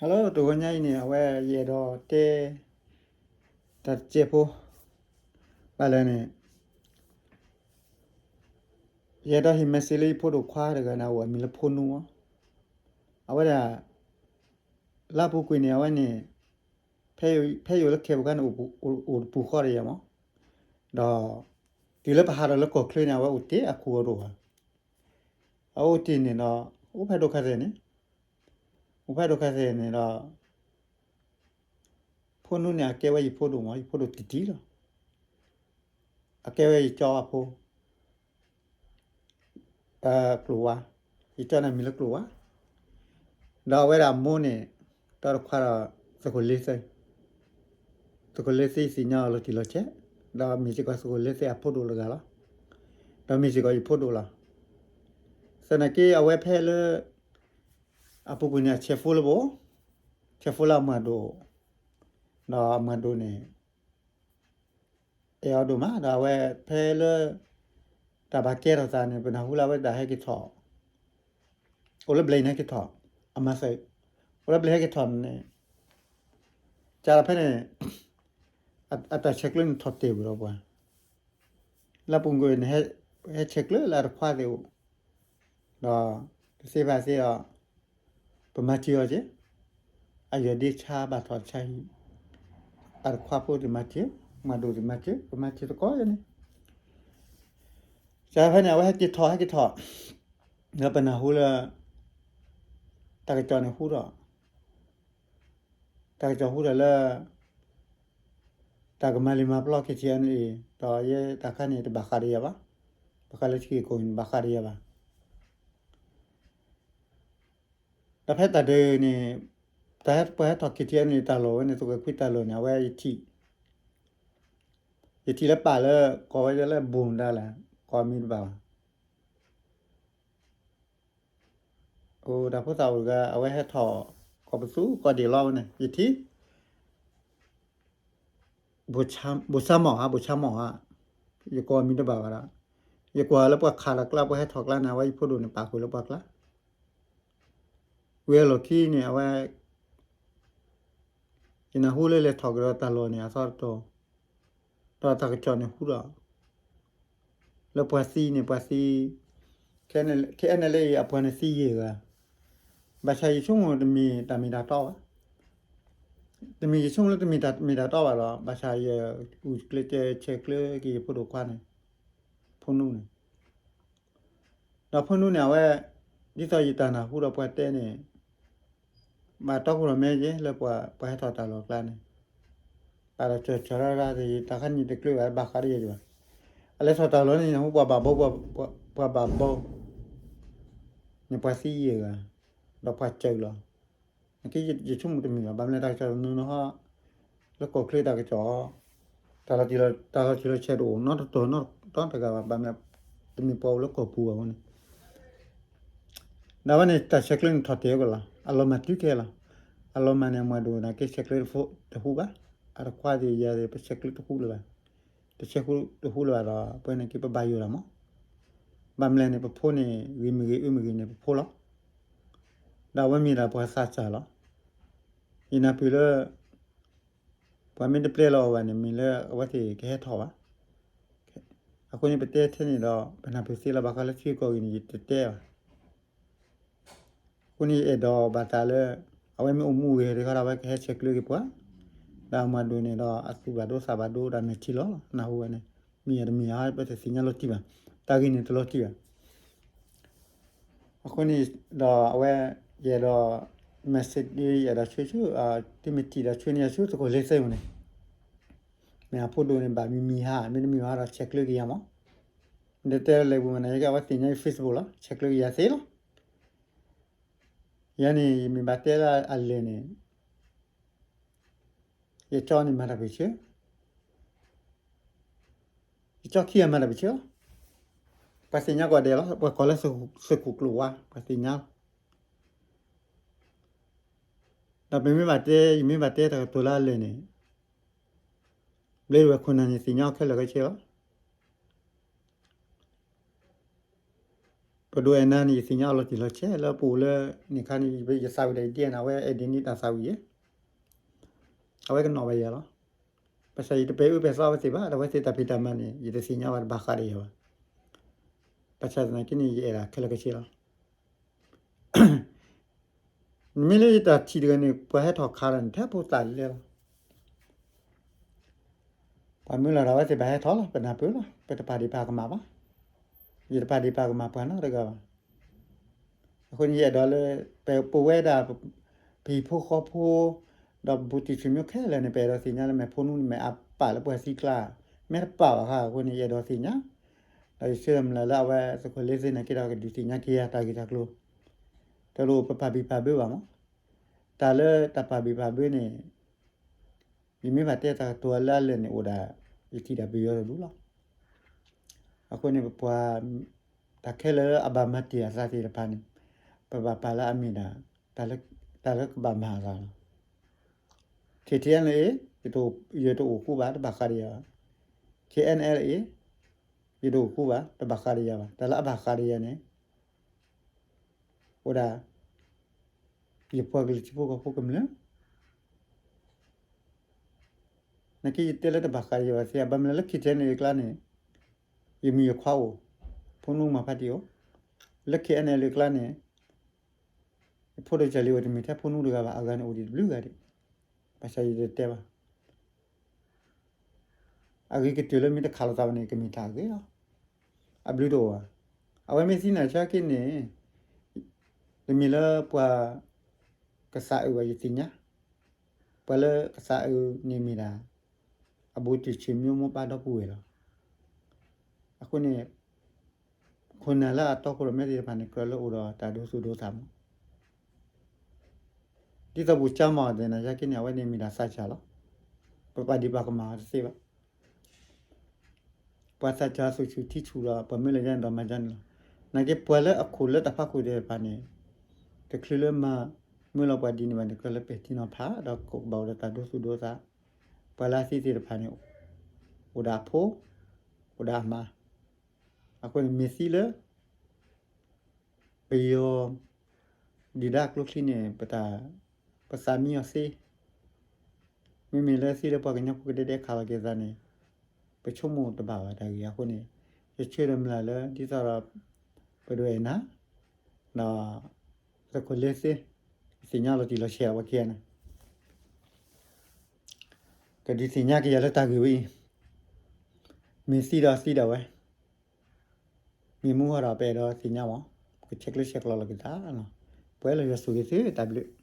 Hello တဂီၤညါအံၤန့ၣ် အဝဲယအဲၣ်ဒိးတဲ တၢ်တစဲးဖိ ဘၣ်လဲၣ်န့ၣ် ယအဲၣ်ဒိးဟ့ၣ် message လၢယဖိဒိၣ်ခွါတဂၤန့ၣ် အအိၣ်အမံၤလၢဖိနူမး. အဝဲဒၣ် လၢအပူၤကွံာ်န့ၣ် အဝဲန့ၣ် ဖဲယအိၣ်လၢခဲပူၤခါန့ၣ် အိၣ်တပူၤဃီတယၤမး, ဒီး တုၤလၢပဟးထီၣ်လၢကီၢ်ချၢန့ၣ် အဝဲအိၣ်တ့ၢ်အခိၣ်အီၤတအိၣ်ဘၣ်. အအိၣ်တ့ၢ်န့ၣ်ဒီး အိၣ်ဖဲဒိခါသဲးန့ၣ်, အိၣ်ဖဲဒိခါသဲးန့ၣ်ဒီး ဖိနူန့ၣ် အကဲဝဲယဖိဒိၣ်မး, ယဖိဒိၣ်တံၢ်တံၢ်လီၤ. အကဲဝဲယကၠီအဖိ ကျိၤဝါ, ယကၠီန့ၣ်မံၤလၢကျိၤဝါ, ဒီးအဝဲဒၣ်အမိၢ်န့ၣ် တီတခွါဒီး သုးခိၣ်လ့သၢ, သုးခိၣ်လ့သၢသ့ၣ်ညါအီၤလီၤတံၢ်လီၤဆဲး, ဒီးမ့ၢ်စ့ၢ်ကီးသုးခိၣ်လ့သၢအဖိဒိၣ်တဂၤလီၤ. ဒီးမ့ၢ်စ့ၢ်ကီးယဖိဒိၣ်လီၤ. သနာ်က့အဝဲဖဲလၢ အပူၤကွံာ်န့ၣ် အဆဲးဖိလၢပအိၣ်, ဆဲးဖိလၢအမၤဒိၣ်, ဒီးအမၤဒိၣ်န့ၣ် အဲၣ်အီၤဒိၣ်မး, ဒီးအဝဲဖဲလၢ တၢ်ဘၣ်ကဲထီၣ်သးန့ၣ် ပနၢ်ဟူလၢအဝဲဒၣ်ဟဲက့ၤထီၣ်, အိၣ်လၢဘျဲၣ်အံၤန့ၣ်ဟဲက့ၤထီၣ်, အမၤသး, အိၣ်လၢဘျဲၣ်ဟဲက့ၤထီၣ်န့ၣ်, ကဒီးဖဲန့ၣ် အတၢ်ဆဲးကျၢန့ၣ်ထီၣ်တဲာ်ဝဲဒီးပှၤ လၢပူၤကွံာ်န့ၣ် ဟဲဆဲးကျၢလၢအတခွါသ့ၣ်အိၣ်, ဒီးတသ့ဖဲသ့ဒီး ပမၤစၢၤအီၤက့ၤ, အယီၢ်ဒ့ဆါဘၣ်ထီၣ်ဆါဟံၣ်, အတခွါဖိသ့ၣ်မၤစၢၤ, မၤဒိၣ်သ့ၣ်မၤစၢၤ, ပမၤစၢၤသကိးယဲန့ၣ်, ကဒီးဖဲန့ၣ် အဝဲဟဲက့ၤထီၣ်ဟဲက့ၤထီၣ်, ဒီးပနၢ်ဟူလၢ တၢ်ကစီၣ်န့ၣ်ဟူထီၣ် တၢ်ကစီၣ်ဟူထီၣ်လၢ တၢ်ကမၤလံာ်မၤပျီ KTLA ဒီးယဲတၢ်ခါန့ၣ် တဘၣ်ဃးဒီးယၤဘၣ်, ဘၣ်ဃးလၢထံဂ့ၢ်ကီၢ်ဂ့ၢ်န့ၣ် ဘၣ်ဃးဒီးယၤဘၣ်. ဒီးဖဲတၢ်ဒုးန့ၣ် တၢ်ဟဲပှၤဟဲထီၣ် KTLA န့ၣ် တၢ်လီၢ်ဝဲန့ၣ် သုးခိၣ်ခွံတၢ်လီၢ်န့ၣ် အဝဲယထံၣ်, ယထံၣ်လၢပာ်လၢ ကိးဝဲလၢ ဘိၣ်မတၤလဲၣ်, ကိးမံၤတဘၣ်ဘၣ် အိၣ်တၢ်ဖိသၣ်အိၣ်တဂၤ အဝဲဟဲထီၣ် ကိးပသူကိးဒံးလီၤဝဲန့ၣ် ယထံၣ်, ဘိၣ်ဆါမီၣ်ဧါ, ဘိၣ်ဆါမီၣ်ဧါ, ယကိးမံၤတဘၣ်ဘၣ်ဒီး, ယကွၢ်လၢပှၤခးလီၤကျါ ပှၤဟဲထီၣ်ကျါန့ၣ် အဝဲယဖိဒိၣ်န့ၣ် ပာ်ဃုာ်လၢပှၤကျါ, ဝံၤအလီၢ်ခံန့ၣ် အဝဲ ယနၢ်ဟူလၢလဲၤထီၣ်ကဒီးတၢ်လီၢ်န့ၣ် အသီတတီၤ, ဒီးတၢ်ကစီၣ်န့ၣ်ဟူဒီး လၢပှၤသံန့ၣ် ပှၤသံ, ခဲအံၤန့ၣ်လၢအံၤ အပှၤန့ၣ်သံယဲၢ်ဂၤ, ဘၣ်ဆၣ်ယဆိကမိၣ်တမ့ၢ်တၢ်မ့ၢ်တၢ်တီဘၣ်, တမ့ၢ်ယဆိကမိၣ်လၢတမ့ၢ်တၢ်မ့ၢ်တၢ်တီဘၣ်ဒီး ဘၣ်ဆၣ်ယအုၣ်ကျဲးစၢးဆဲးကျၢက့ၤယဖိဒိၣ်ခွါန့ၣ်, ဖိနူန့ၣ် ဒီးဖိနူန့ၣ် အဝဲ ဒ်သိးယတၢ်နၢ်ဟူဒီးပှၤတဲန့ၣ် ဘၣ်တီခိၣ်ရိၣ်မဲက့ၤ လၢပှၤဟဲထီၣ်တၢ်လီၢ်ကျါန့ၣ်, ဘၣ်ဒီးကၠီၤကၠီၤရၢ်ရၢ် တၢ်ခါန့ၣ်တကျၢၤဘၣ် ဘၣ်ဃးဒီးယၤဘၣ်, အလဲၤထီၣ်တၢ်လီၢ်န့ၣ် နၢ်ဟူပှၤဘၣ်ဘီ, ပှၤဘၣ်ဘီ န့ၣ်ပှၤသံယဲၢ်ဂၤ, ဒီးပှၤစၢၤလီၤ, နက့ယဆိကမိၣ်တမ့ၢ်ဘၣ်, ဘၣ်မနုၤတၢ်ကစီၣ်တနီၤနီၤဟီ လၢကီၢ်ချၢတၢ်ကစီၣ်, တၢ်လီၤတံၢ်လီၤဆဲးတအိၣ်နီတတီၤနီတဂၤဘၣ်, ဘၣ်မနုၤ တမ့ၢ်ပှၤအိၣ်လၢကီၢ်ပူၤဘၣ်အဃိန့ၣ်, ဒီးဝဲန့ၣ် တၢ်ဆဲးကျၢန့ၣ်ထီၣ်တဲာ်ဝဲလီၤ, အလီၤမၢ်တုၤခဲလီၤ, အလီၤမၢ်န့ၣ် အမၤဒိၣ်နာ်က့ ဆဲးကျၢတဟူဘၣ်, အတခွါသ့ၣ်ယၤသ့ၣ် ပဆဲးကျၢတဟူလၢၤဘၣ်, တဆဲးကျၢတဟူလၢၤဘၣ်ဒီး ပဝဲန့ၣ်က့ပဘၣ်ယိၣ်တၢ်မး, ဘၣ်မနုၤလဲၣ်န့ၣ် ပဖိန့ၣ် ဂ့ၤမ့ၢ်ဂ့ၤ အၢမ့ၢ်ဂ့ၤန့ၣ် ပဖိလီၤ, ဒီးအဝဲမ့ၢ်ဒၣ်ပှၤသးစၢ်လီၤ, ယနၢ်ပၢၢ်လၢ ပှၤမ့ၢ်တပျဲလီၤအီၤဘၣ်န့ၣ် မ့ၢ်လၢအဝဲသ့ၣ်ကဟဲထီၣ်ဘၣ်, အဃိန့ၣ် ပတဲထဲန့ၣ်ဒီး ပနၢ်ပၢၢ်သ့လီၤ, ဘၣ်ဃးလၢထံဂ့ၢ်ကီၢ်ဂ့ၢ်န့ၣ် ယတတဲဘၣ်, အဃိန့ၣ် ယအဲၣ်ဒိးဘၣ်သးလၢ အဝဲမ့ၢ်အိၣ်မူဂ့ၤတခါဒီး အဝဲကဟဲဆဲးကျၢက့ၤပှၤ, ဒီးအမၤဒိၣ်န့ၣ်ဒီး အသူၣ်ဘၣ်ဒိသးဘၣ်ဒိဒီး မဲာ်ထံလီၤ, နၢ်ဟူဝဲန့ၣ်, မ့ၢ်ဧါတမ့ၢ်ဧါ ပတသ့ၣ်ညါလီၤတံၢ်ဘၣ်, တၢ်ဂ့ၢ်န့ၣ်တလီၤတံၢ်ဘၣ် အဃိန့ၣ်ဒီးအဝဲ ယအဲၣ်ဒိး message ယအဲၣ်ဒိးဆှၢဆှၢ သုမ့ၢ်ထံၣ်ဒီးဆှၢန့ၢ်ယၤဆူ သုးခိၣ်လ့သၢပူၤန့ၣ်, မ့ၢ်အဖိဒိၣ်န့ၣ် ဘၣ်မံၤမံၤဧါ, မ့တမ့ၢ်ဘၣ်ဒီး ဆဲးကျၢက့ၤယၤမး, မ့ၢ်တတဲလၢလၢပူၤမးန့ၣ် ယကဲအဝဲသ့ၣ်ညါအံၤ Facebook လီၤ, ဆဲးကျၢက့ၤယၤသ့လီၤ, ယၤန့ၣ် ယမ့ၢ်ဘၣ်တဲလၢအလဲၢ်န့ၣ် ယကၠီန့ၣ်မၤတၢ်ပၢၢ်ဆၢ, ယကၠီခံဂၤမၤတၢ်ပၢၢ်ဆၢလီၤ, ပှၤသ့ၣ်ညါကိးဂၤဒဲးလီၤ, ပှၤကိးလၢသုးခိၣ်ကျိၤဝါ ပှၤသ့ၣ်ညါလီၤ, ဒီးပမ့ၢ်ဘၣ်တဲ ယမ့ၢ်ဘၣ်တဲတၢ်ကတိၤလၢအလဲၢ်န့ၣ် ဘျ့ဒဝဲၢ်ခိၣ်နၢ်န့ၣ်သ့ၣ်ညါအီၤခဲလၢာ်ခဲဆ့လီၤ, ပဒိၣ်အဲၣ်နၤန့ၣ် ယသ့ၣ်ညါအီၤလီၤတံၢ်လီၤဆဲးလၢပအိၣ်လၢန့ၣ်ခါန့ၣ် ယသးဝံၣ်ဒီးယဒ်အနၤ အဝဲအဲၣ်ဒိးန့ၢ်တၢ်သးဝံၣ်ယဲ, အဝဲကနီၣ်ဘၣ်ယၤလီၤ. ဘၣ်ဆၣ်ယတပဲာ်အၢပဲာ်သီအဝဲသ့ၣ်ဘၣ်, ဒီးအဝဲသ့ၣ်တၢ်ဖံးတၢ်မၤန့ၣ် ယတသ့ၣ်ညါဘၣ်တဘၣ်ဃးဒီးယၤဘၣ်. ဘၣ်ဆၣ်သနာ်က့န့ၣ် ယအဲၣ်ဒၣ်ခဲလၢာ်ခဲဆ့လီၤ. နမ့ၢ်လၢယတၢ်ထံၣ်တဂၤန့ၣ် ပှၤဟဲထီၣ်ခးဒီးန့ၣ် ထဲဖိသၣ်လဲၣ်လီၤ. ပှၤမၢလီၤဒီး အဝဲသ့ၣ်ဘၣ်ဟဲထီၣ်လီၤ, ပနၢ်ပၢၢ်လီၤ, ပတပာ်ဒံးပာ်ကမၣ်ဘၣ်. ယတပာ်ဒံးပာ်ကမၣ်ပှၤနီတဂၤဘၣ်. အဃိန့ၣ် ယအဲၣ်ဒိးလၢ ပ ပဝဲဒၣ် ပဟံၣ်ဖိဃီဖိ ဒီးပဘူးတံၢ်ဆံးမံၤခဲလၢာ်န့ၣ် ပအဲၣ်ဒိးသ့ၣ်ညါလၢ မ့ၢ်ဖိနူ မ့ၢ်အပၢ်လၢပှၤသံကျါ, မ့ၢ်တပၢ်ဘၣ်ဃးအဃိန့ၣ် ယအဲၣ်ဒိးသ့ၣ်ညါ, ဒီးယဆၢမုၢ်လၢ်လၢအဝဲသကိးလၢသ့ၣ်နာ်က့ဒီး ကဒုးသ့ၣ်ညါက့ၤယၤတၢ်ဂ့ၢ်တၢ်ကျိၤ, တလိၣ်ပပာ်ဘံၣ်ပာ်ဘၢဘၣ်မး. တၢ်လၢတၢ်ပာ်ဘံၣ်ပာ်ဘၢန့ၣ် ယမ့ၢ်ဘၣ်တဲတၢ်ကတိၤလၢအလၢာ်န့ၣ်အိၣ်ဒၣ် ယထံၣ်ဒၣ်ပယီၤတဒူၣ်လီၤ. အဃိန့ၣ် ပပှၤ တၢ်ခဲလၢာ်လၢအဘၣ်မၤတ့ၢ်အသးသ့ၣ်တဖၣ်န့ၣ် ပဘၣ်ပာ်လၢအမ့ၢ်ဒၣ် တၢ်လၢကဘၣ်မၤအသးလီၤ. ခ့ၣ်ထံၣ်အဲလ်အ့ ယတအိၣ်ဃူဘၣ် တဘၣ်ဃးဒီးယၤဘၣ်. ခ့ၣ်အဲၣ်အဲလ်အ့ ယတအိၣ်ဃူဘၣ် တဘၣ်ဃးဒီးယၤဘၣ်. တၢ်လၢအဘၣ်ဃးဒီးယၤန့ၣ် အိၣ်ဒၣ် ယပှၤကလုာ်ထံဖိကီၢ်ဖိကမျၢၢ် နာ်က့ယတဲလၢတဘၣ်ဃးဒီးယၤဘၣ်သ့ဧါ, ဘၣ်မနုၤလၢ ခ့ၣ်ထံၣ်အဲလ်အ့ အကျါန့ၣ် ယမံၤယခွါအိၣ်, ဖိနူမၤဖါတံၢ်အိၣ်, လၢ ခ့ၣ်အဲၣ်အဲလ်အ့ အကျါန့ၣ် ယဖိဒီးကၢ်လံၤအိၣ်တမ့ၢ်ထဲဖိနူတဂၤဘၣ်, အဂၤန့ၣ်အိၣ်ဒံးတဘျုးဂၤဒံး, ဘၣ်ဆၣ်ယတတဲဘၣ်. အဂ့ၤကတၢၢ်လၢမ့ၢ်တခးလိာ်သးဘၣ်န့ၣ် ကမ့ၢ်တၢ်အဂ့ၤလီၤ. အဘျုးတအိၣ်ဘၣ်. အဝဲမ့ၢ်သံနၤဆၢက့န့ၣ် တမ့ၢ်လၢပှၤကစၢ်အုးဘၣ်ယသ့ၣ်ညါ, ပှၤလၢကစၢ်အုးန့ၣ်မ့ၢ်ဒၣ် အဘူးတံၢ်ဆံးမံၤမိၢ်ပၢ်ဒီပုၢ်ဝဲၢ်လီၤ. အဃိန့ၣ် ခိၣ်နၢ်လၢအတီခိၣ်ရိၣ်မဲသ့ၣ်တဖၣ်န့ၣ် ကြၢးလၢအိၣ်ဒီးတၢ်ဒိသူၣ်ဒိသးမး ဒ်သိးပကၠါမၤအီၤသ့ၣ်နၤယါက့န့ၣ် အဝဲန့ၣ်မ့ၢ်ဒၣ်သးစၢ်လီၤ. ပပာ်ဒံးပာ်ကမၣ်အီၤတသ့ဘၣ်. ပှၤသးစၢ်သူၣ်ဆူၣ်ထံဆူၣ်ဒီး ပှၤမၢလီၤယါန့ၣ်ဒီးမၤယါန့ၣ်လီၤ. နာ်က့ပှၤလၢအခိၣ်လၢတၢ်ဖးခိၣ်သ့ၣ်တဖၣ်န့ၣ် တချုးလၢမၤမၢလီၤပှၤဒ်န့ၣ်ဘၣ်န့ၣ် ကြၢးလၢပဲာ်ထံနီၤဖး ဒီးကဘၣ်အိၣ်ဒီးတၢ်ဒိသူၣ်ဒိသး. ပှၤလၢအသံသ့ၣ်တဖၣ်န့ၣ် အိၣ်ဒၣ်အဖိ အိၣ်ဒၣ်အမါ အဃိန့ၣ်မ့ၢ်သံလၢ ပယီၤ ဒုၣ်ဒါကျိချံန့ၣ် ပတၢ် ပသးမံအီၤသ့, မ့မ့ၢ်လၢသံလၢပှၤကညီဖိကဒဲဒဲခးလီၤက့ၤသးန့ၣ် ပဆိကမိၣ်တဘၣ်ဘၣ်တၢ်ဂ့ၢ်အဃိန့ၣ် ယဆၢဒီးမုၢ်လၢ်လၢ ဒ်သိးဒီး ပဒိၣ်အဲၣ်နၤ ဒီး သကိးလၢသ့ သ့ၣ်ညါလီၤတံၢ်လီၤဆဲးအဝဲခံဂၤန့ၣ် ကဒုးသ့ၣ်ညါက့ၤယၤလၢတၢ်ဂ့ၢ်ဝဲအံၤ, မ့ၢ်သံဒီးသံဒၣ်ဝဲ, မ့ၢ်မူဟီဒီး ပအဲၣ်ဒိးသ့ၣ်ညါမး, ပကဆဲးကျၢဆဲးကျိးလီၤက့ၤသး, ပှဲၤလၢယွၤဆိၣ်ဂ့ၤသုတၢ်ဘျုး